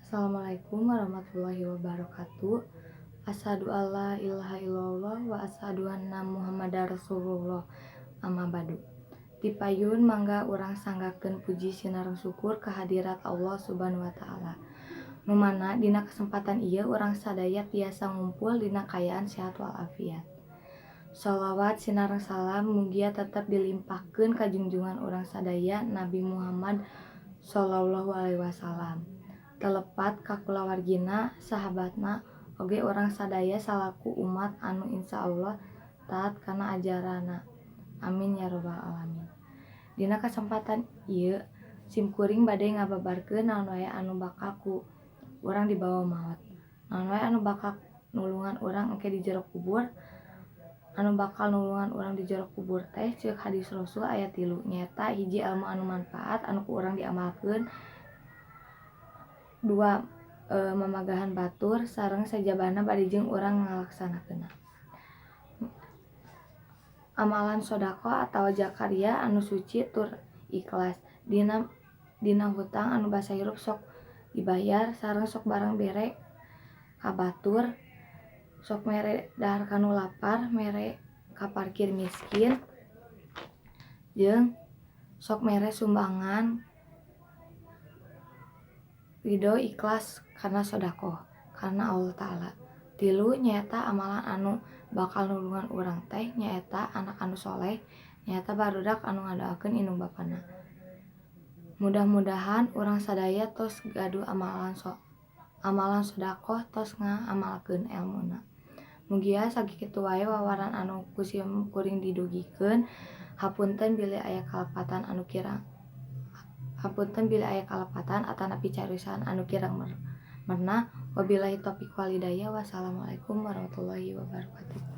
Assalamualaikum warahmatullahi wabarakatuh. Asyhadu alla ilaha illallah wa asyhadu anna Muhammadar Rasulullah. Amma ba'du. Tipayun mangga urang sanggakeun puji sinareng syukur kehadirat Allah Subhanahu wa Ta'ala. Nu mana dina kesempatan ieu urang sadaya tiasa ngumpul dina kaayaan sehat walafiat. Sholawat sinareng salam mugia tetep dilimpahkeun ka junjungan urang sadaya, Nabi Muhammad shallallahu alaihi wasallam, telepat ka kulawargina, sahabatna, oge urang sadaya salaku umat anu insyaallah taat kana ajaranna. Amin ya robbal alamin. Dina kasempatan ieu simkuring bade ngababarkeun naon wae anu bakal ku urang dibawa maot. Naon wae anu bakal nulungan urang engke di jero kubur. Anu bakal nulungan urang di jero kubur teh ceuk hadis Rasul aya tilu, nyaeta hiji, ilmu anu manfaat anu ku urang diamalkeun, dua, mamagahan batur, sareng sajabana bari jeung urang ngalaksanakeunna. Amalan shodaqoh atawa jariah anu suci tur ikhlas, dina hutang anu basa hirup sok dibayar, sareng sok barang bere ka batur, sok mere dahar ka nu lapar, mere ka fakir miskin, jeung sok mere sumbangan ridho ikhlas karena shodaqoh karena Allah Ta'ala. Tilu, nyaeta amalan anu bakal nulungan urang teh nyaeta anak anu soleh, nyaeta barudak anu ngadoakeun indung bapana. Mudah-mudahan urang sadaya tos gaduh amalan shodaqoh, tos ngaamalkeun elmuna. Mugia sakitu wae wawaran anu ku simkuring didugikeun. Hapunten bilih aya kalepatan anu kirang, hapunten bilih aya kalepatan atanapi cariosan anu kirang merenah. Wabillahi taufik wal hidayah. Wassalamualaikum warahmatullahi wabarakatuh.